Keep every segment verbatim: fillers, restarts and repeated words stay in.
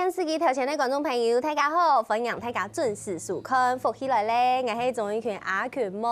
電視機頭前个觀眾朋友，大家好，歡迎大家準時收看《福氣來了》，𠊎係鍾玉群阿群妹。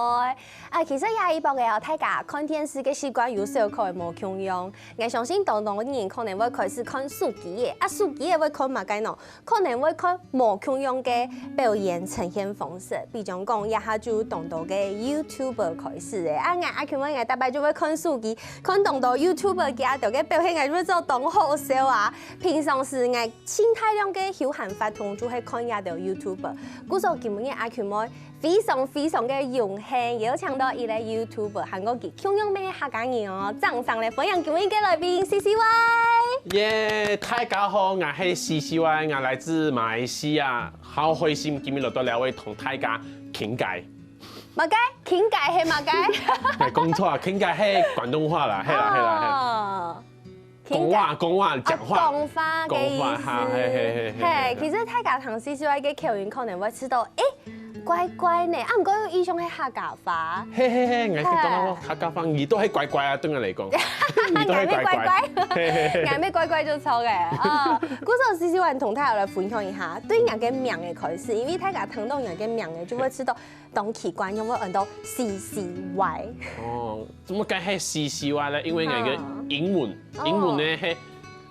啊，其實這一百个哦，大家看電視个習慣有小可無共樣。𠊎相信當多人可能會開始看手機个，啊，手機个會看麼个呢？可能會看無共樣个表演呈現方式，比將講這下就當多个YouTuber開始个。啊，𠊎阿群妹𠊎逐擺就會看手機，看當多YouTuber佢兜个表現，𠊎就會做當好笑啊。平常時𠊎 盡大量个休閒活動就係看這兜YouTuber。故所今晡日阿群妹非常非常个榮幸，邀請到一個YouTuber，還過佢共樣乜係客家人哦。掌聲來歡迎今晡日个來賓，C C Y。耶，大家好，𠊎係C C Y，𠊎來自馬來西亞，好開心今日來到這位同大家傾偈。麼个？傾偈係麼个？哎，講錯啊，傾偈係廣東話啦，係啦，係啦，係。哦。 講話，講話，講話，講話个意思。講話哈，嘿嘿嘿嘿嘿，其實大家聽C C Y个口音可能會知道，誒，怪怪呢，啊，毋過又異常係客家話。嘿嘿嘿，𠊎聽到客家話，你都係怪怪啊，對我來講，你都係怪怪，嘿嘿嘿。𠊎乜怪怪就著个啊。故所C C Y同大家來分享一下，對𠊎个名个開始，因為大家聽到𠊎个名个就會知道，當奇怪，因為很多C C Y。哦，怎麼該係C C Y呢？因為𠊎个英文，英文呢係。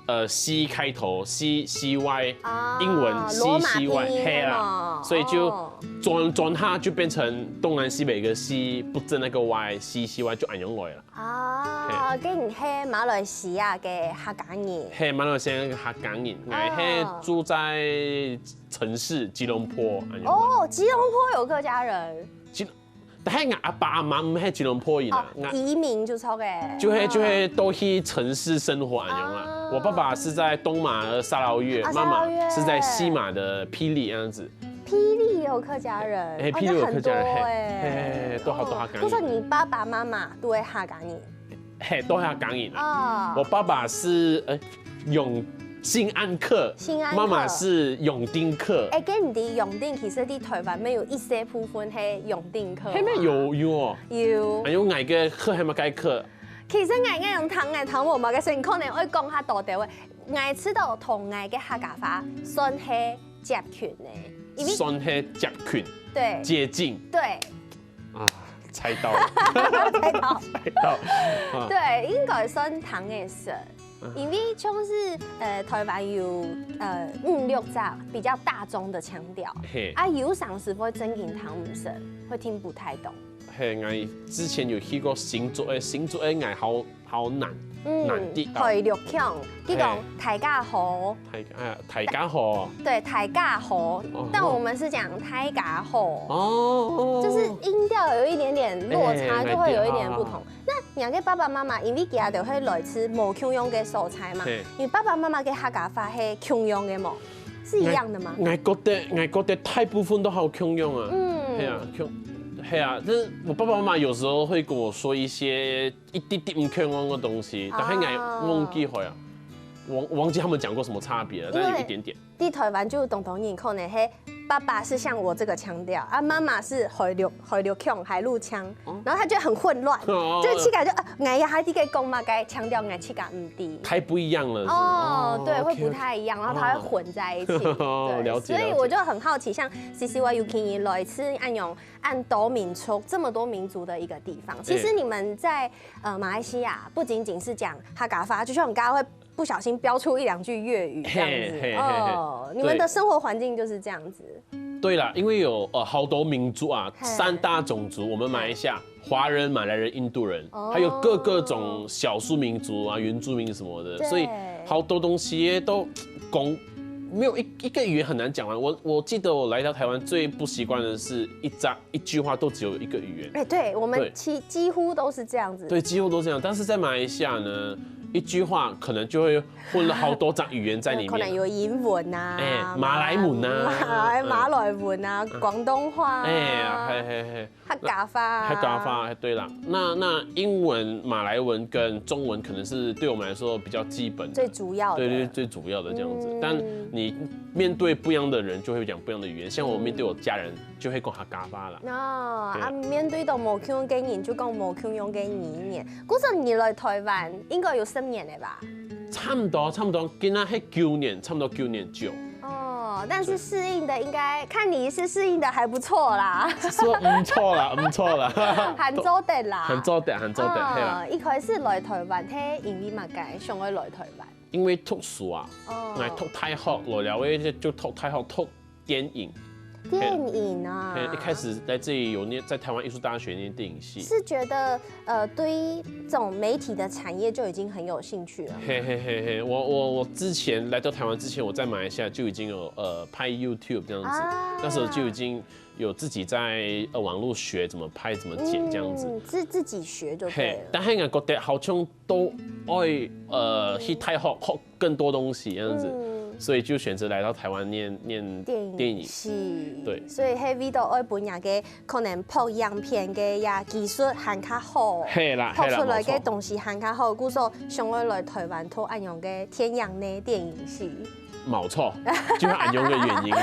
呃，C開頭，C C Y，英文 C C Y，係啦，所以就轉轉下就變成東南西北一個 C，不正那個 Y，C C Y 就恁樣來了。啊，跟你係馬來西亞个客家人。係馬來西亞个客家人，𠊎係住在城市吉隆坡，恁樣。哦，吉隆坡有客家人。 但係𠊎阿爸阿媽毋係吉隆坡人啊，移民就著个，就係就係都去城市生活恁樣啊。我爸爸是在東馬的砂勞越，媽媽是在西馬的霹靂恁樣子。霹靂也有客家人，哎，霹�靂有客家人，哎，嘿，都好多客家人。就說你爸爸媽媽都係客家人，嘿，都係客家人啊。我爸爸是呃永 新安客，新安媽媽是永定客。哎，跟你的永定其實在台灣乜有一些部分係永定客。係咩有有哦，有。還有哪個客還有該客？其實𠊎𠊎用聽𠊎聽無麼个聲，可能會講較多點話。𠊎知道同𠊎个客家話算係接近个，因為算係接近，對接近對啊，猜到了，猜到。猜到。啊對，應該算聽个識。 因為像是呃台灣有呃五六隻比較大宗的腔調，嘿，啊有常時會正經聽毋識，會聽不太懂。嘿，𠊎之前有去過新竹个，新竹个𠊎好好難，難得啊。海陸腔，佢講大家好，大哎大家好，對，大家好，但我們是講大家好，哦，就是音調有一點點落差，哎就會有一點不同好好。那你个爸爸媽媽，因為佢兜係來自無共樣个所在嘛，你爸爸媽媽个客家話係共樣个無？是一樣的嗎？ 𠊎覺得，𠊎覺得大部分都好共樣啊。嗯，係啊，共，係啊，就是我爸爸媽媽有時候會跟我說一些一滴滴不共樣的東西，但是𠊎忘記了啊，我忘記他們講過什麼差別了，但是有一點點。在台灣就當多人可能係爸爸是像我這個腔調，啊媽媽是海陸海陸腔海陸腔，然後他就很混亂，就自家就啊，𠊎也還在該講嘛，該腔調𠊎自家毋知。太不一樣了。哦，對，會不太一樣，然後它會混在一起。哦，了解。所以我就很好奇，像 C C Y U K 來自恁樣恁多民族這麼多民族的一個地方，其實你們在呃馬來西亞不僅僅是講客家話，就像你剛剛會 不小心飆出一兩句粵語這樣子哦。你們的生活環境就是這樣子。對啦，因為有呃好多民族啊，三大種族，我們馬來西亞華人、馬來人、印度人，還有各各種少數民族啊、原住民什麼的，所以好多東西都講沒有一一個語言很難講完。我我記得我來到台灣最不習慣的是一張一句話都只有一個語言。哎，對我們幾幾乎都是這樣子。對，幾乎都這樣。但是在馬來西亞呢，一句話可能就會混了好多種語言在裡面。可能有英文啊，哎，馬來文啊，馬來馬來文啊，廣東話啊，哎，嘿嘿嘿。客家話，客家話，對啦。那那英文、馬來文跟中文可能是對我們來說比較基本的，最主要的，對對，最主要的這樣子。但你面對不一樣的人，就會講不一樣的語言。像我面對我家人，就會講客家話啦。哦，啊，面對到無共樣个人，就講無共樣个語言。故所你來台灣應該有十年了吧？差不多，差不多，今年係九年，差不多九年久。哦，但是适应的应该看你是适应的还不错啦，是毋錯啦，毋錯啦，还做得啦，很做得，很做得，係啦。嗯，一开始来台湾，係因为么个想要来台湾？因为读书啊，哦来读大学，来了，我就读大学读电影。电影啊，嘿，一开始在这里有念，在台湾艺术大学念电影系。是觉得呃，对这种媒体的产业就已经很有兴趣了。嘿嘿嘿嘿，我我我之前来到台湾之前，我在马来西亚就已经有呃拍 YouTube 这样子，啊那时候就已经有自己在呃网络学怎么拍怎么剪这样子。嗯，是自己学就对嘿了，。但是我觉得好像都爱呃去大学学更多东西这样子，嗯所以就选择来到台湾念念电影电影。系，对所以係为到爱分人个可能拍影片个呀技术还较好，嘿啦拍出来个嘿啦没错东西还较好，故所想要来台湾读恁样个电影呢电影系。冇错，就係恁样个原因。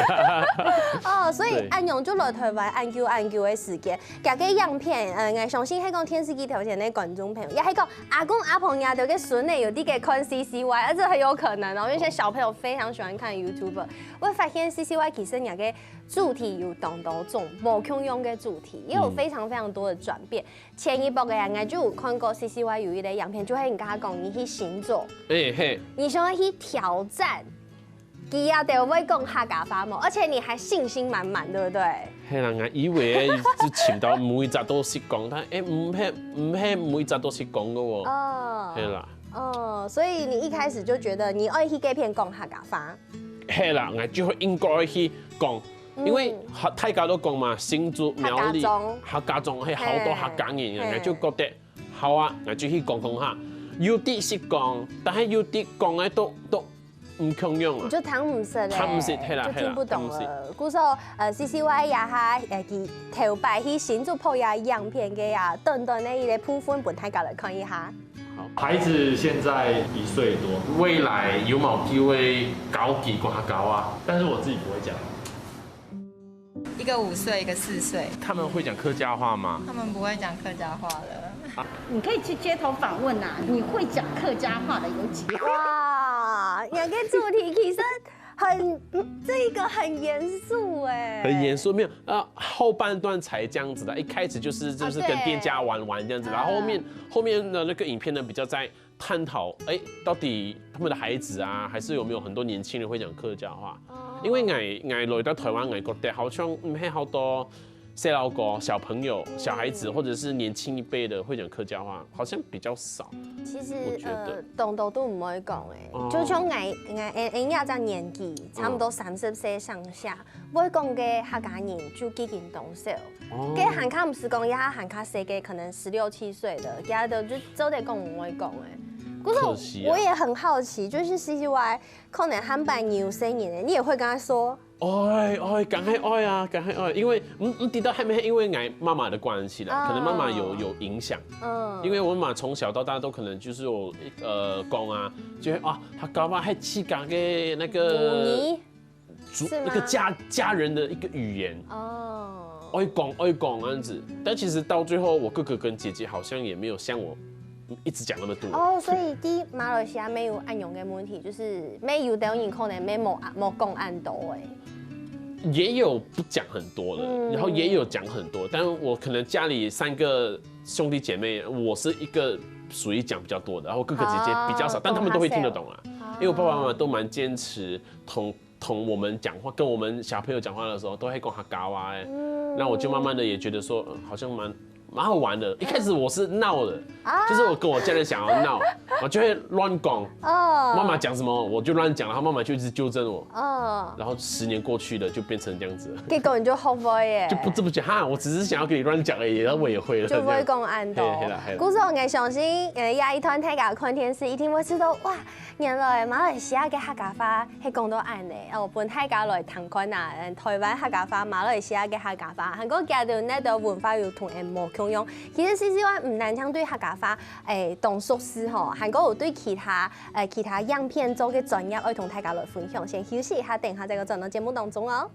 哦，所以对恁样就来台湾恁久恁久个时间，这个影片，呃，我相信係讲电视机头前个观众朋友，也係讲阿公阿婆伢兜个孙仔有啲个看 C C Y，而且很有可能哦，因为现在小朋友非常喜欢看 YouTube。我发现 C C Y 其实伢个主题有当多种，无共样个主题，也有非常非常多的转变。前一波个人家就有看过 C C Y 有一个影片，就係人家讲你去新竹，哎嘿，你想要去挑战，佢啊都会讲客家话嘛，而且你还信心满满，对不对？嘿啦，我以为就寻到每一只都识讲，但哎，毋系毋系每一只都识讲个哦。哦，嘿啦，哦，所以你一开始就觉得你爱去这片讲客家话，嘿啦，我就应该去讲，因为客大家都讲嘛，新竹、苗栗、客家庄客家庄，嘿，好多客家人，嘿我就觉得好啊，我就去讲讲下。有啲识讲，但系有啲讲个都都毋共样啊。你就听毋识咧，听毋识，嘿啦就听不懂嘿啦了。故所呃，C C Y 呀哈，呃，佢头摆去新竹拍呀影片个呀，短短的一个部分，分大家来看一下。好，孩子现在一岁多，未来有冇机会教佢讲客家话？但是我自己不会讲。一个五岁，一个四岁，他们会讲客家话吗？他们不会讲客家话了。你可以去街头访问啊，你会讲客家话的有几个？哇，两个主题其实很，嗯这个很严肃哎，很严肃，没有啊，后半段才这样子的，一开始就是就是跟啊对店家玩玩这样子，然后后面后面的那个影片呢比较在探讨，哎，到底他们的孩子啊，还是有没有很多年轻人会讲客家话？因为我我来到台湾，我觉得好像嗯，还好多。細路哥、小朋友、小孩子，或者是年轻一辈的会讲客家话，好像比较少。其实我觉得呃，当多都唔会讲诶，哦就像我我我我也在年纪，差不多三十岁上下，会讲个客家人就已经当少。哦个还较毋是讲，也还较细个，可能十六七岁的，其他的就做得讲唔会讲诶。可是我可惜啊我也很好奇，就是 C C Y 可能还蛮有生人诶，你也会跟他说，哎哎，赶快爱啊，赶快爱，因为嗯嗯，知道还没因为我妈妈的关系啦，啊可能妈妈有有影响，嗯，因为我妈从小到大都可能就是有呃讲啊，就会啊，她搞不好还自家个那个母语族是吗那个家家人的一个语言，哦，爱讲爱讲这样子。但其实到最后，我哥哥跟姐姐好像也没有像我一直讲那么多。哦，所以在马来西亚没有恁样个问题，就是没有的人可能没冇冇讲恁多诶。也有不讲很多的，嗯然后也有讲很多，但我可能家里三个兄弟姐妹，我是一个属于讲比较多的，然后哥哥姐姐比较少，哦但他们都会听得懂啊，因为我爸爸妈妈都蛮坚持同同我们讲话，跟我们小朋友讲话的时候都会讲客家话哎，那我就慢慢的也觉得说，嗯，好像蛮蛮好玩的。一开始我是闹的，啊就是我跟我家人想要闹，我就会乱讲，哦，妈妈讲什么我就乱讲，然后妈妈就一直纠正我。哦，然后十年过去了，就变成这样子了。结果你就后悔耶，就不知不觉哈，我只是想要跟你乱讲而已，然后我也会了。就不会讲恁多嘿啦嘿。啦故所我相信，呃，下一段大家看电视一定会知道，哇，原来马来西亚个客家话系讲到恁呢。哦，分大家来听看啊，嗯台湾客家话、马来西亚个客家话，还过佢兜呢个文化有同人无共样。其实 C C Y 毋单单对客家话，诶，当熟悉吼，还过有对其他，诶，其他影片做个专业，爱同大家来分享。先休息一下，等一下再个转到节目当中哦。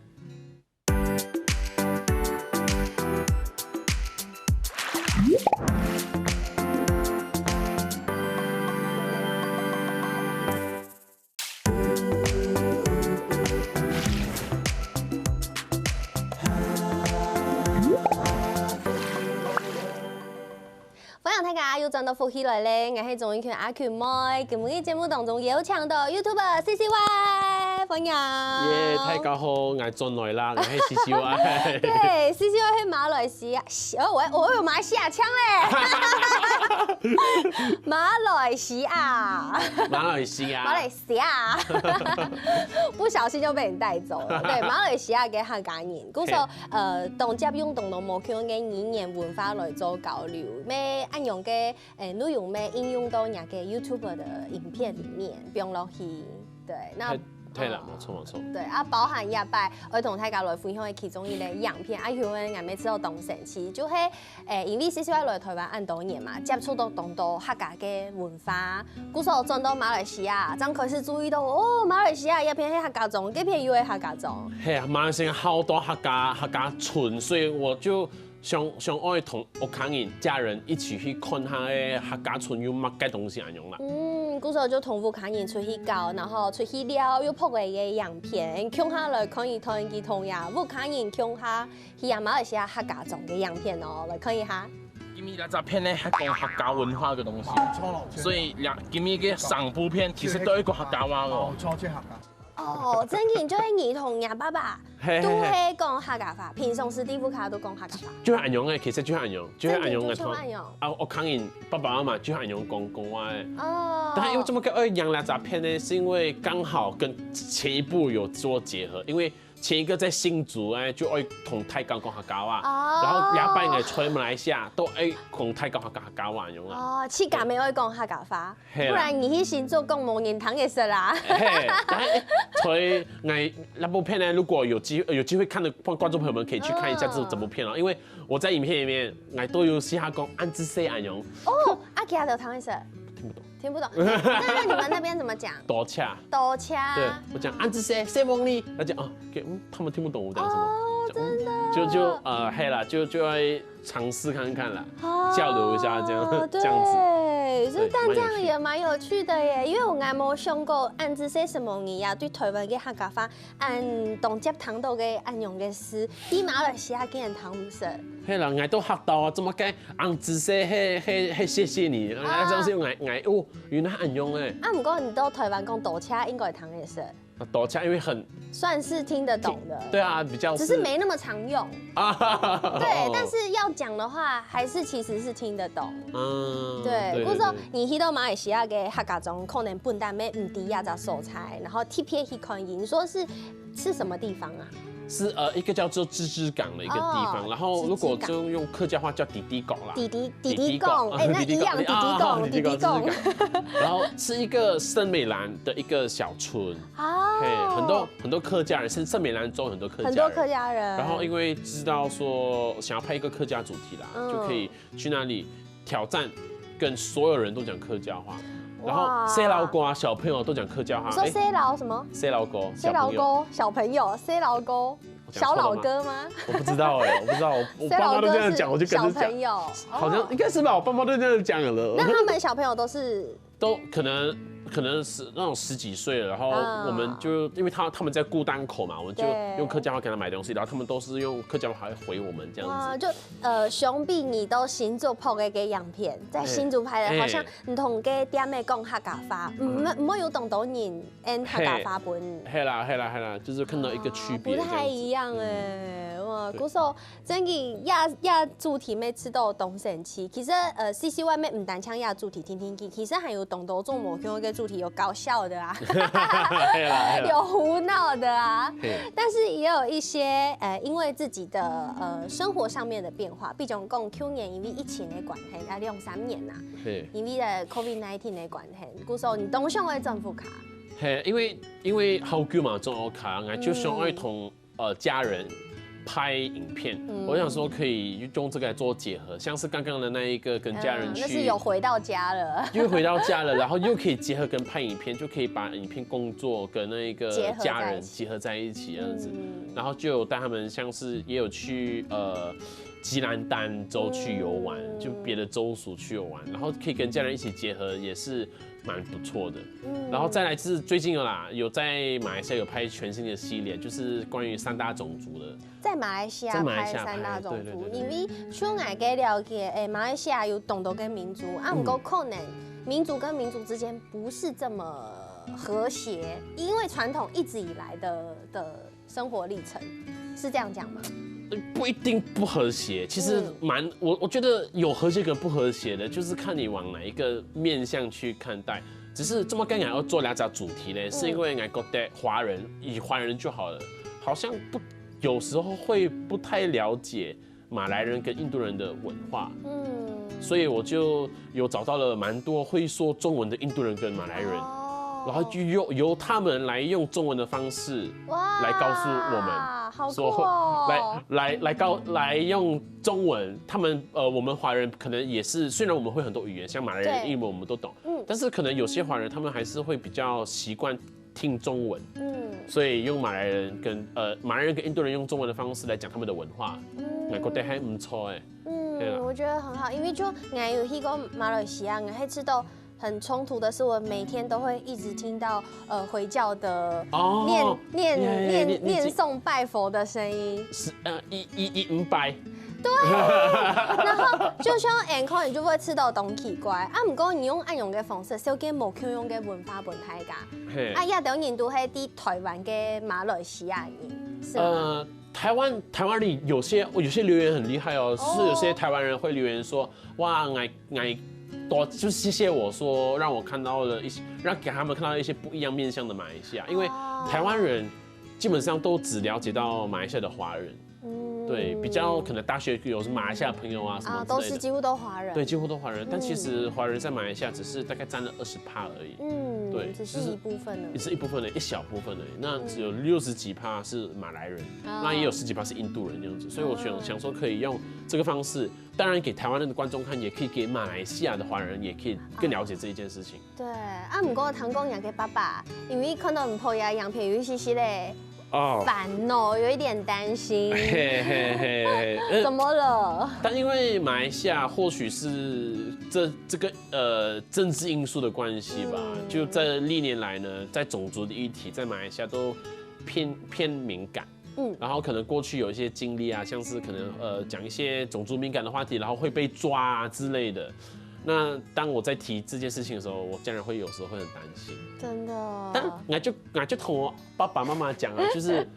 又轉到福氣來咧，𠊎係鍾意群阿群妹。今日節目當中邀請到YouTuber C C Y，歡迎。耶，大家好，𠊎轉來啦，𠊎係C C Y。對，C C Y係馬來西亞，哦，我我有馬來西亞腔嘞。馬來西亞，馬來西亞，馬來西亞，不小心就被你帶走了。對，馬來西亞个客家人，故所呃，當接用當多無共个語言文化來做交流，乜恁樣个 誒，內容乜應用到若个YouTube个影片裡面，放落去。對，那對了，沒錯沒錯。對啊，包含這擺愛同大家來分享个其中一個影片，啊，因為𠊎每次都當生趣，就係誒，因為C C Y來台灣恁多年嘛，接觸到當多客家个文化，故所轉到馬來西亞，正開始注意到哦，馬來西亞這片係客家庄，這片又係客家庄。係啊，馬來西亞好多客家客家村，所以我就 想想愛同屋下人、家人一起去看下个客家村有麼个東西恁樣啦。嗯，故所就同屋下人出去搞，然後出去尞，又拍个个影片，共下來看一看，佢同呀屋下人共下去啊馬來西亞客家庄个影片哦，來看一下。今日這隻片呢係講客家文化个東西，所以呀，今日个上部片其實都係講客家話哦。哦，超級客家。哦，正經就係你同若爸爸都係講客家話，平常時在屋下都講客家話。就係恁樣个，其實就係恁樣，就係恁樣个。就係恁樣。啊，屋下人爸爸媽媽就係恁樣講講話个。哦，但係因為這麼个愛養這隻片呢，是因為剛好跟前一部有做結合，因為前一個在新竹哎，就愛同大家講客家話，哦然後禮拜日在馬來西亞都愛同大家講客家話恁樣啊。哦，自家乜愛講客家話，係啦不然你去新竹講無人聽會識啦。嘿，但係所以𠊎那部片呢，如果有機有機會看的觀觀眾朋友們可以去看一下這這部片哦，因為我在影片裡面，𠊎都有試下講恁仔細恁樣，哦，啊，其他都聽會識，聽不懂。聽不懂。那那你們那邊怎麼講？多謝。多謝。對，我講恁仔細，謝謝你，他講哦，OK，嗯，他們聽不懂我講什麼。哦，講嗯真的。就就呃，嘿啦，就就要嘗試看看啦，哦交流一下這樣這樣子。對，所以對但這樣蠻有趣也蠻有趣的耶，因為我還沒有想過恁仔細什麼你呀，對台灣个客家話，恁當接聽到个恁樣个事，在馬來西亞竟然聽毋識。嘿啦，𠊎都嚇到啊！怎麼該恁仔細，嘿嘿嘿，謝謝你，啊那這樣是用來來哦，原來恁樣哎，啊，毋過你到台灣講多謝，應該聽會識，那多謝，因為很算是聽得懂的。對啊，比較只是沒那麼常用。啊，對，但是要講的話，還是其實是聽得懂。嗯，對，對故所你去到馬來西亞个客家庄，可能本來乜毋知這隻所在，然後特別去看佢，你說是是什麼地方啊？是呃一個叫做芝芝港的一個地方，哦然後如果芝芝港就用客家話叫弟弟港啦，弟弟弟弟弟港，港哎，那一樣，弟弟港，啊弟弟港。然後是一個聖美蘭的一個小村，啊嘿，很多很多客家人，聖聖美蘭州很多客家人，很多客家人，然後因為知道說想要拍一個客家主題啦，嗯就可以去那裡挑戰跟所有人都講客家話，然後哇細佬哥啊小朋友都講客家話，你說哎，細佬什麼？細佬哥，細佬小朋友，哥，小朋友，細佬哥，我講錯了嗎小老哥嗎？我不知道哎，我不知道，我細爸媽都這樣講，佬哥是我就跟小着講。朋友，好像哦應該是吧，我爸媽都這樣講了。那他們小朋友都是都可能可能是那種十幾歲了，然後啊我們就因為他他們在顧檔口嘛，我們就對用客家話給他買東西，然後他們都是用客家話還回我們這樣子。哇，就呃，相比你到新竹拍个个影片，在新竹拍的，哎好像你同个店妹講客家話，嗯，毋會有當多人用客家話分。嘿啦嘿啦嘿啦，就是看到一個區別不太一樣哎，哇，故所真个呀呀主題每次都有當生趣。其實呃，C C Y乜毋單淨呀主題聽聽看，其實還有當多種無共个主題，有搞笑的啊，嘿啦嘿啦，有胡鬧的啊。嘿，但是也有一些呃，因為自己的呃生活上面的變化，比如講舊年因為疫情的關係，啊兩三年呐，嘿。因為呃COVID nineteen的關係，故所你當想愛轉屋下。嘿，因為因為好久嘛，轉屋下，𠊎就想愛同呃家人拍影片，我想說可以用這個來做結合，像是剛剛的那一個跟家人去，嗯那是有回到家了。因為回到家了，然後又可以結合跟拍影片，就可以把影片工作跟那個結合在一起家人結合在一起這樣子，嗯然後就有帶他們像是也有去呃吉蘭丹州去遊玩，嗯就別的州屬去遊玩，然後可以跟家人一起結合，也是蛮不错的。嗯，然后再来是最近有啦，有在马来西亚有拍全新的系列，就是关于三大种族的。在马来西亚在马来西亚拍三大种族，拍对对对对因为像我个了解，诶，马来西亚有当多个民族，啊，嗯不过可能民族跟民族之间不是这么和谐，因为传统一直以来的的生活历程，是这样讲吗？不一定不和谐，其实蛮、我我觉得有和谐跟不和谐的，就是看你往哪一个面向去看待。只是这么刚刚要做两只主题呢，是因为我觉得华人以华人就好了，好像不有时候会不太了解马来人跟印度人的文化，嗯，所以我就有找到了蛮多会说中文的印度人跟马来人，哦然后就由由他们来用中文的方式哇来告诉我们好酷说哦，来来来告来用中文，他们呃，我们华人可能也是，虽然我们会很多语言，像马来人、对英文我们都懂，嗯但是可能有些华人他们还是会比较习惯听中文，嗯所以用马来人跟呃马来人跟印度人用中文的方式来讲他们的文化，嗯我觉得还不错哎。对啊嗯，我觉得很好，因为就我有去过马来西亚，我还知道很冲突的是，我每天都会一直听到呃回教的哦念念呀呀呀念念念诵拜佛的声音，是呃一一一五百，然后就像 uncle 你就会吃到东奇怪啊，不过你用恁样个方式，小给无共样个文化分大家。嘿啊，也等于都是在台湾个马来西亚人，是吗？呃，台湾台湾里有些有些留言很厉害哦，是有些台湾人会留言说，哇，我我多就是谢谢我说让我看到了一些，让给他们看到一些不一样面向的马来西亚，因为哦台湾人基本上都只了解到马来西亚的华人，嗯对，比较可能大学有马来西亚朋友啊什么啊，之类的。都是几乎都华人。对，几乎都华人，但其实华人在马来西亚只是大概占了二十趴而已，嗯，对只是一部分而已。也是一部分的一小部分而已。那只有六十几趴是马来人，哦那也有十几趴是印度人这样子，所以我想哦想说可以用这个方式，当然给台湾的观众看，也可以给马来西亚的华人也可以更了解这一件事情。对，啊，不过听讲你个爸爸，因为看到你拍个影片有一些些嘞哦，烦恼，有一点担心。嘿嘿嘿嘿，呃怎么了？但因为马来西亚或许是这这个呃政治因素的关系吧，嗯就在历年来呢，在种族的议题，在马来西亚都偏偏敏感。嗯然后可能过去有一些经历啊，像是可能呃讲一些种族敏感的话题，然后会被抓啊之类的。那当我在提这件事情的时候，我家人会有时候会很担心。真的。但我就我就同我爸爸妈妈讲啊，就是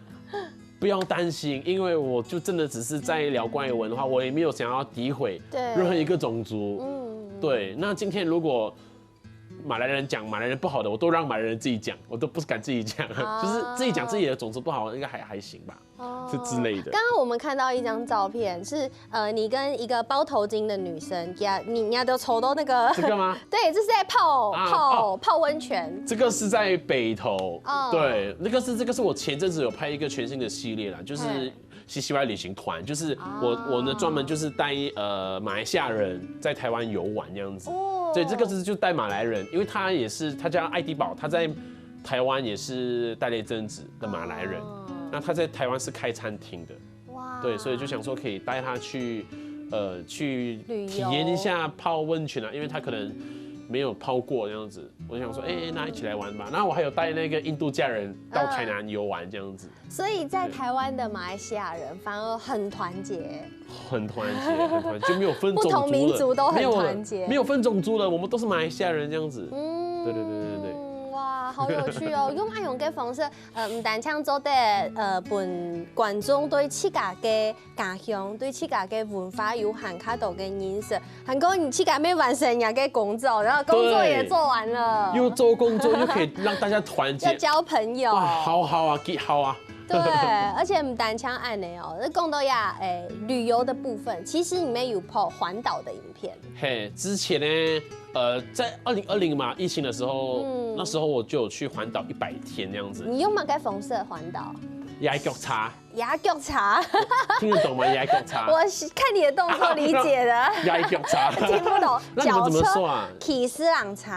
不要担心，因为我就真的只是在聊关于文化，我也没有想要诋毁对任何一个种族。嗯，对，那今天如果马来人讲马来人不好的，我都让马来人自己讲，我都不敢自己讲，啊就是自己讲自己的种族不好，应该还还行吧。哦是之类的刚刚我们看到一张照片，是呃，你跟一个包头巾的女生，呀，你你要都抽到那个，这个吗？对，这是在泡啊泡哦泡温泉。这个是在北投，哦对，那个是这个是我前阵子有拍一个全新的系列啦，就是嘿西西歪旅行团，就是我哦我呢专门就是带呃马来西亚人在台湾游玩这样子，哦对，这个是就带马来人，因为他也是他叫爱迪宝，他在台湾也是待了一阵子的马来人，哦那他在台湾是开餐厅的，哇对，所以就想说可以带他去，呃，去旅游体验一下泡温泉啊，因为他可能没有泡过这样子。我就想说，哎、那一起来玩吧。那我还有带那个印度家人到台南游玩这样子，所以在台湾的马来西亚人反而很团结。很团结，很团结，就没有分种族了，不同民族都很没有了团结没有分种族了，我们都是马来西亚人这样子。嗯，对对对对对。哇，好有趣哦！用恁样个方式，呃，唔單淨做得呃，分觀眾對自家个家鄉、對自家个文化有還較多个認識。還過你自家也完成你个工作，然後工作也做完了，又做工作，又可以让大家團要结，交朋友。哇，好好啊，幾好啊。對，而且毋單淨恁樣哦，講到呀，誒，旅遊的部分，其實你也有拍環島的影片。嘿，之前呢，呃，在二零二零嘛，疫情的时候，嗯那时候我就有去环岛一百天这样子，你用麼个方式環島？踩腳車，踩腳車，听得懂吗？踩腳車。我是看你的動作理解的，踩腳車，聽不懂。那你们怎么腳車說啊？騎自行車，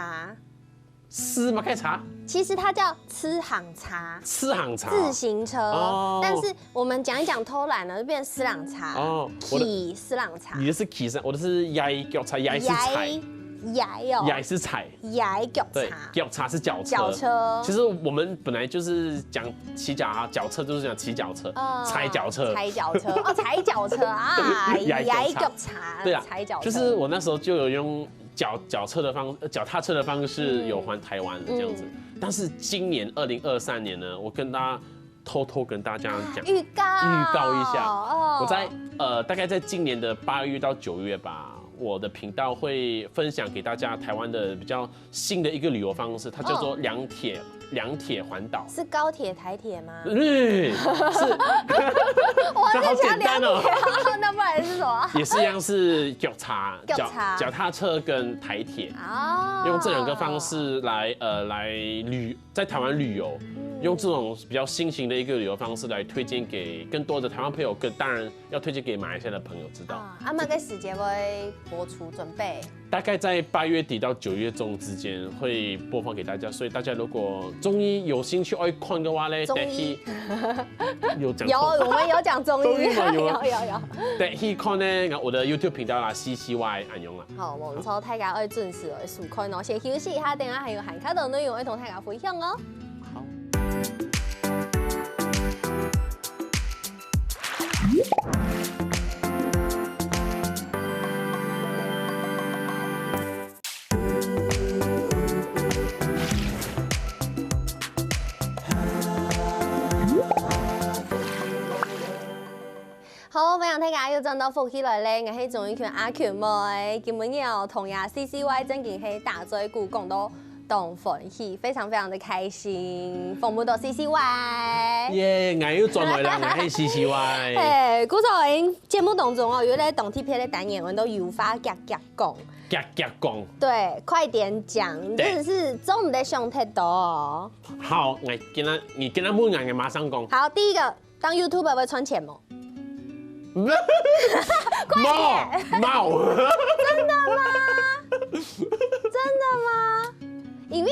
是嗎？該車？其實它叫自行車，自行車。自行車。哦但是我們講一講偷懶了，就變自行車。哦，我的騎自行車。你的是騎上，我的是踩腳車，踩是踩踩。，Y 哦，Y是踩，Y 腳踏，對，腳踏是腳车。脚车。其实我们本来就是讲骑脚踏，脚车就是讲骑脚车，哦，踩脚车。踩脚车，哦，踩脚车啊，Y 脚踏。对啊，踩脚车。就是我那时候就有用脚，脚车的方，呃，脚踏车的方式有环台湾的这样子。嗯。但是今年二零二三年呢，我跟大家偷偷跟大家讲，预告。预告一下，哦。我在，呃，大概在今年的八月到九月吧，我的频道会分享给大家台湾的比较新的一个旅游方式，它叫做，哦，两铁，两铁环岛。是高铁、台铁吗？对，是。哇，那好简单哦。听起来两铁，那不然是什么？也是一样是脚踏，脚踏。脚，脚踏车跟台铁，哦。用这两个方式来，呃，来旅，在台湾旅游，嗯。用这种比较新型的一个旅游方式来推荐给更多的台湾朋友，跟，当然要推荐给马来西亚的朋友知道。啊，啊，麼个時節會播出？準備？大概在八月底到九月中之间会播放给大家，所以大家如果中意有兴趣爱看的话呢，中意。得去，有讲错。有，我们有讲中医。中医嘛，有啊。有，有，有。得去看呢，我的YouTube频道啦，C C Y 恁样啦。好，我们大家要准时来收看哦。先休息一下，等下还有还有其他的内容要同大家分享哦。好。好，歡迎大家又轉到福氣來了，𠊎係鍾意群阿群妹。今晡日哦，同呀C C Y正經係打嘴鼓講到當歡喜，非常非常的開心，訪問到C C Y。耶，𠊎又轉來了，𠊎係C C Y。嘿，古早人節目當中哦，有一個當特別的單元，我們都有話夾夾講。夾夾講。對，快點講，你真的是做毋得想太多哦。好，𠊎今仔，你今仔問𠊎，𠊎馬上講。好，第一個，當YouTuber會賺錢無？無，無。真的嗎？真的嗎？因為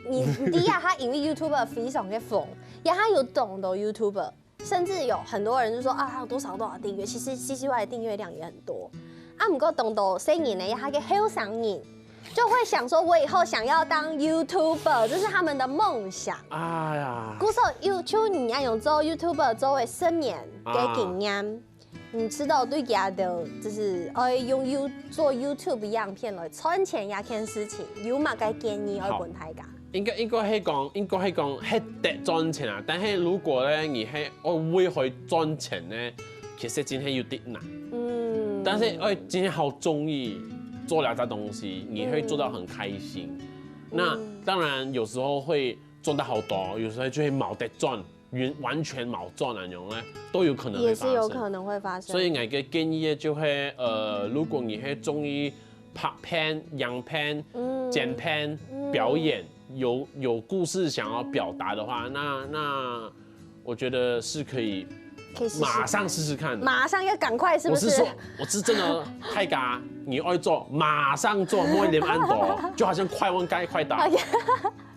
你，你知啊，他因為YouTuber非常的紅，也他有當多YouTuber，甚至有很多人就說啊，他有多少多少訂閱，其實C C Y的訂閱量也很多。啊，毋過當多細人呢，他个後生人就會想說，我以後想要當YouTuber，這是他們的夢想。哎呀。故所有，就你愛用做YouTuber做為十年个經驗，啊。你知道對佢兜，就是愛用You，做YouTube影片來賺錢這件事情，有麼个建議愛分大家？好。應該，應該係講，應該係講，係得賺錢啊。但係如果呢，你係愛為佢賺錢呢，其實真係有點難。嗯。但是愛真係好鍾意做這隻東西，你會做到很開心。嗯。那當然有時候會賺到好多，有時候就會無得賺，完，完全無賺那種呢，都有可能會發生。也是有可能會發生。所以𠊎个建議就係，呃，如果你係鍾意拍片、影片、嗯。剪片、嗯。表演，有，有故事想要表達的話，那，那我覺得是可以可以試試看。馬上試試看的。馬上要趕快，是不是？我是說，我是真的，大家，你愛做，馬上做，莫念恁多，就好像快問快，快答。OK。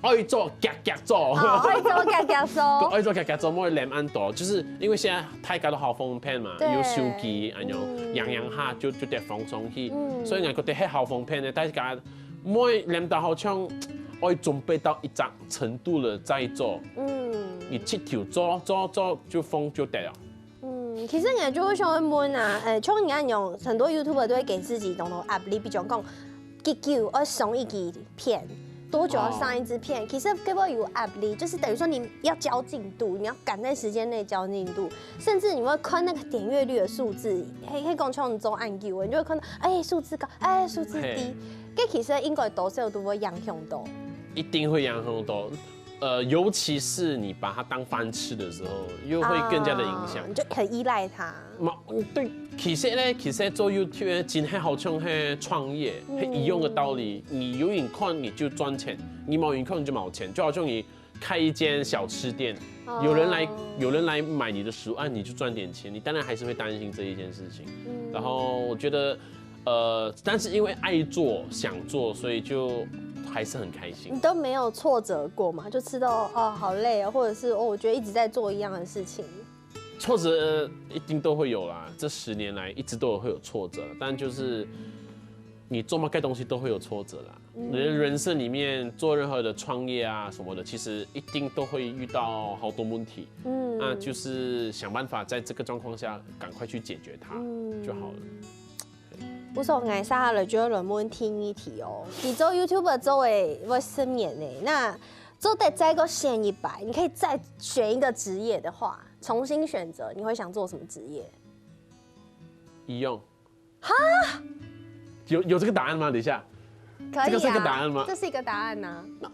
愛做，遽遽做。哦，愛做，遽遽做。對，愛做，遽遽做，莫念恁多，就是因為現在大家都好方便嘛，對。有手機，哎喲，嗯。樣樣下就，就得放上去，嗯。所以𠊎覺得係好方便的，大家莫念到好像愛準備到一張 程度了再做。嗯。你直接做，做，做就放就得了。嗯，其實𠊎就會想要問啊，呃，像你看有很多YouTuber都會給自己當多壓力，比如講，幾久愛上一支片，多久要上一支片？哦。其實根本有壓力，就是等於說你要交進度，你要趕在時間內交進度，甚至你會看那個點閱率的數字，嘿，嘿，講像你做恁久，你就會看到，哎，數字高，哎，數字低。嘿。這其實應該多少都會影響到。一定會影響到。 呃，尤其是你把它當飯吃的時候，又會更加的影響。啊，你就很依賴它。嘛，嗯，對，其實呢，其實做YouTube呢，真係好像係創業，嗯。係一樣的道理。你有人看你就賺錢，你無人看你就無錢，就好像你開一間小吃店，哦。有人來，有人來買你的食物，啊，你就賺點錢，你當然還是會擔心這一件事情。嗯。然後我覺得 呃，但是因為愛做、想做，所以就還是很開心。你都沒有挫折過嗎？就吃到，哦，好累哦，或者是，哦，我覺得一直在做一樣的事情。挫折，呃，一定都會有啦，這十年來一直都有，會有挫折，但就是，你做么个东西都会有挫折啦。你的人生里面做任何的创业啊什么的，其实一定都会遇到好多问题。嗯，那就是想办法在这个状况下赶快去解决它就好了。不错，𠊎接下來就要來問第二題哦。你做 YouTuber 做了會十年呢，那做得再个選一擺，你可以再選一个职业的话，重新选择，你会想做什么职业？医用。哈？有有这个答案吗？等一下，可以啊，这个是个答案吗？这是一个答案呐、那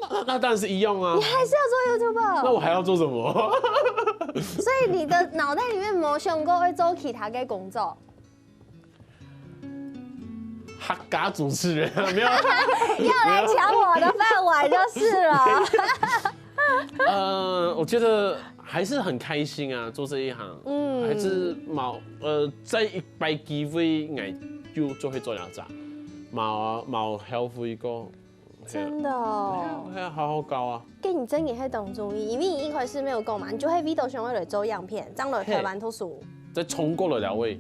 那那当然是医用啊你。还是要做 YouTuber，那我还要做什么？所以你的脑袋里面没想过会做其他的工作，客家主持人啊，没有。要来抢我的饭碗就是了。呃，我觉得还是很开心啊，做这一行，嗯，还是蛮呃，在一摆机会，哎，就就会做了啥，蛮蛮后悔过。真的哦，还要好好搞啊。跟你真的还当中意，因为你一开始没有讲嘛，你就会为到想要来做样片，这样来台湾读书，再冲过了了喂，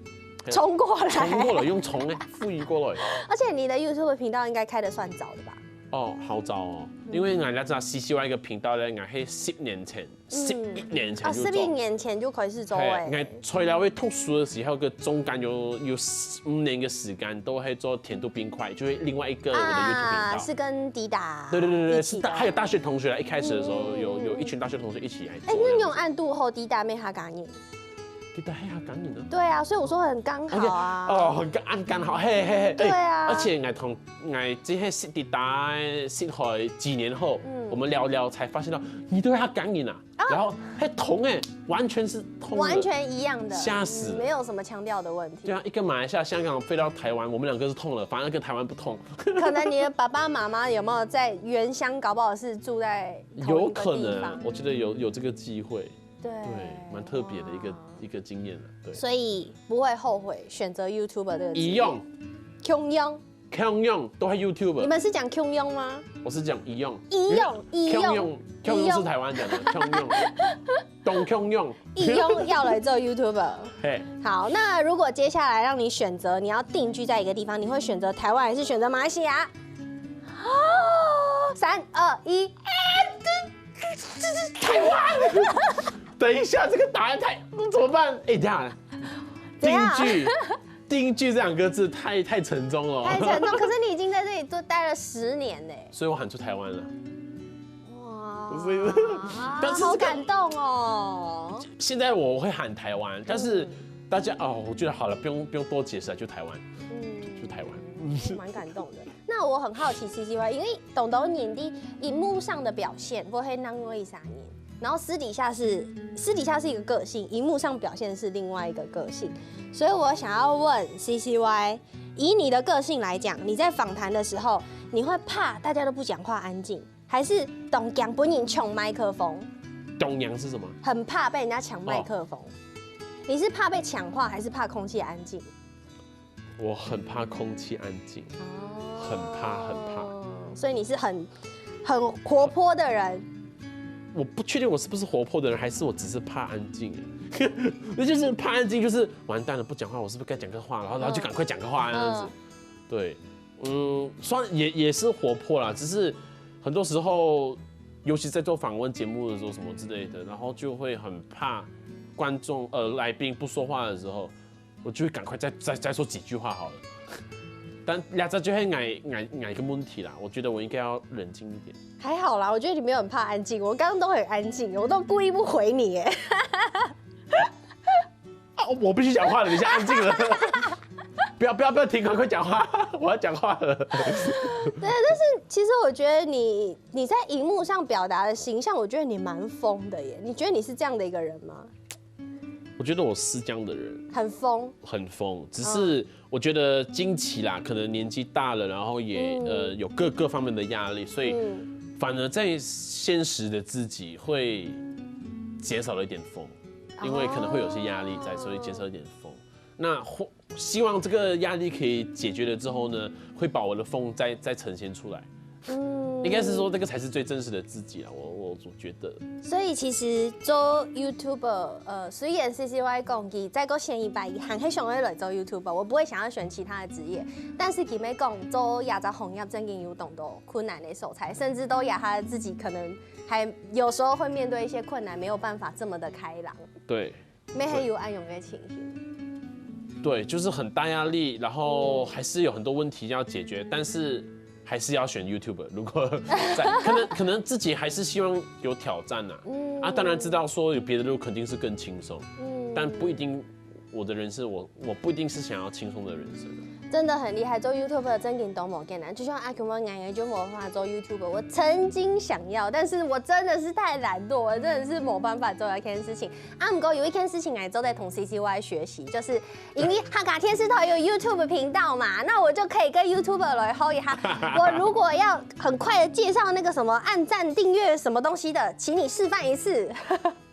冲过来，冲过了用冲的，飞过了。而且你的 YouTube 频道应该开的算早的吧？哦，好早哦，因为俺家知道 C C Y 个频道呢，俺系十年前，十一年前啊，就做。十一年前就开始做嘿，哎，俺除了会读书的时候，个中间有有五年个时间都会做甜度冰块，就会另外一个我的 YouTube 频道。是跟迪达，对对对对对，一起的是大还有大学同学来，一开始的时候有有一群大学同学一起来做。哎，那你有按度后迪达没哈嘎你？迪达还哈嘎你呢？对啊，所以我说很刚好啊。哦，很刚，很刚好，嘿嘿嘿。对啊而且俺同俺这些是迪达是好几年后，我们聊聊才发现到你都会哈嘎你啊，然后还痛哎，完全是痛的，完全一样的，吓死了嗯没有什么腔调的问题。对啊，一个马来西亚、香港飞到台湾，我们两个是痛了，反而跟台湾不痛。可能你的爸爸妈妈有没有在原乡，搞不好是住在同一个地方有可能啊，我觉得有有这个机会，对对，蛮特别的一个一个经验了，对。所以不会后悔选择 YouTuber 这个职业。医用，共用，共用都还 YouTube，你们是讲共用吗？我是讲医用，医用，医用，共用，共用是台湾讲的，共用，懂共用，医用要来做 YouTuber。嘿，好，那如果接下来让你选择，你要定居在一个地方，你会选择台湾还是选择马来西亚？哦，三二一，台湾。等一下，这个答案太怎么办？哎，等一下，怎样定居，定居这两个字太太沉重了，太沉重。可是你已经在这里都待了十年嘞，所以我喊出台湾了。哇，所以但是这个好感动哦。现在我会喊台湾，但是大家哦，我觉得好了，不用不用多解释了，就台湾，嗯，就台湾。蛮感动的。那我很好奇，C C Y，因为懂懂你的荧幕上的表现，我会当做一三年，然后私底下是私底下是一个个性，荧幕上表现是另外一个个性，所以我想要问 C C Y，以你的个性来讲，你在访谈的时候，你会怕大家都不讲话、安静，还是当驚分人抢麦克风？当然是什么？很怕被人家抢麦克风。你是怕被抢话，还是怕空气安静？我很怕空气安静，很怕很怕。所以你是很很活泼的人。我不确定我是不是活泼的人，还是我只是怕安静。那就是怕安静，就是完蛋了，不讲话，我是不是该讲个话？然后然后就赶快讲个话那样子。对，嗯，算也也是活泼啦，只是很多时候，尤其在做访问节目的时候什么之类的，然后就会很怕观众呃来宾不说话的时候，我就会赶快再再再说几句话好了。但这就会矮矮矮个问题啦，我觉得我应该要冷静一点。还好啦，我觉得你没有很怕安静，我刚刚都很安静，我都故意不回你耶。啊，我必须讲话了，你先安静了。不要不要不要停，赶快讲话，我要讲话了。对，但是其实我觉得你你在荧幕上表达的形象，我觉得你蛮疯的耶。你觉得你是这样的一个人吗？我觉得我是这样的人，很疯，很疯，只是我觉得近期啦，可能年纪大了，然后也、呃有各各方面的压力，所以反而在现实的自己会减少了一点疯，因为可能会有些压力在，所以减少一点疯。那或希望这个压力可以解决了之后呢，会把我的疯再再呈现出来。嗯应该是说这个才是最真实的自己啊，我我总觉得。所以其实做 YouTuber，呃，虽然 C C Y 讲佢再过选一百，还很想要来做 YouTuber，我不会想要选其他的职业。但是佢也讲做这个行业真的有很多困难的所在，甚至都有他自己可能还有时候会面对一些困难，没有办法这么的开朗。对，没还有安永的情形。对，就是很大压力，然后还是有很多问题要解决，但是还是要选 YouTuber。如果在，可能可能自己还是希望有挑战呐、啊，当然知道说有别的路肯定是更轻松，但不一定。我的人生，我我不一定是想要轻松的人生。真的很厉害，做 YouTuber 真的多么困难。就像阿 Q 讲，我就没办法做 YouTuber。我曾经想要，但是我真的是太懒惰，我真的是没办法做这件事情。啊，不过有一件事情还做得同 C C Y 学习，就是因为客家电视台有 YouTube 频道嘛，那我就可以跟 YouTuber 来吼一下。我如果要很快的介绍那个什么按赞、订阅什么东西的，请你示范一次。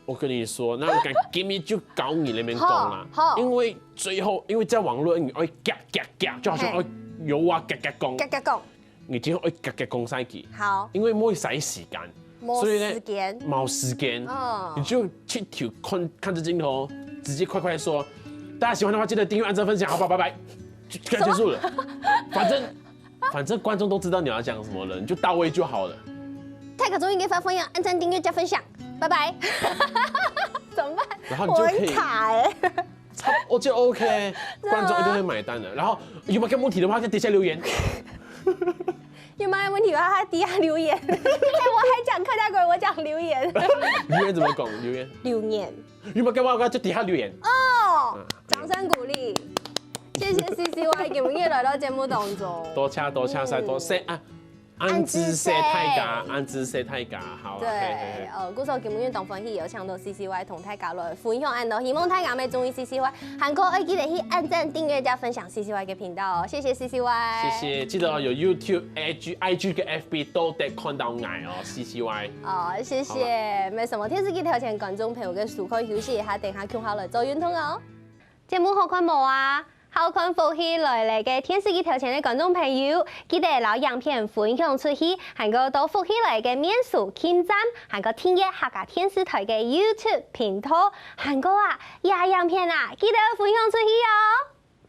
我跟你说，那我敢今天就教你那边讲啦，好好因为最后，因为在网络你会嘎嘎嘎，就好像嘿会有啊嘎嘎讲，嘎嘎讲，你今天会嘎嘎讲下去，好，因为没有啥时间，没所以呢时间没时间，哦你就去投看看着镜头，直接快快说，大家喜欢的话记得订阅、按赞、分享，好不好？拜拜，就就结束了。反正反正观众都知道你要讲什么了，你就到位就好了。太可中意给发分享，按赞、订阅、加分享，拜拜。怎么办？然后你就可以我很卡哎、差不多就 OK，观众一定会买单的。然后有没有问题的话，在底下留言。有没有问题的话，在底下留言。哎、我还讲客家鬼，我讲留言。留言怎么讲？留言留言有没有问题的话，在底下留言。哦，掌声鼓励。谢谢 C C Y 今日来到节目当中。多谢多谢晒多谢啊！安之安之谢谢大家，安之谢大家，好了，对嘿嘿嘿，呃，故所今日當歡喜有請到 C C Y 同大家來分享恁多，希望大家也中意 C C Y，還過愛記得去按讚、訂閱、加分享 C C Y 个頻道哦，謝謝 C C Y，谢谢，记得哦，有YouTube、IG、IG 跟FB都得看到我哦，C C Y。哦，謝謝。沒什麼，電視機頭前觀眾朋友个收看休息一下，等下共下來做運動哦。節目好看無啊？好看福氣來了个電視機頭前个觀眾朋友，記得摎影片分享出去，還過到福氣來个面書、撳讚，還過訂閱客家電視台个YouTube頻道，還過啊，這影片啊，記得分享出去哦。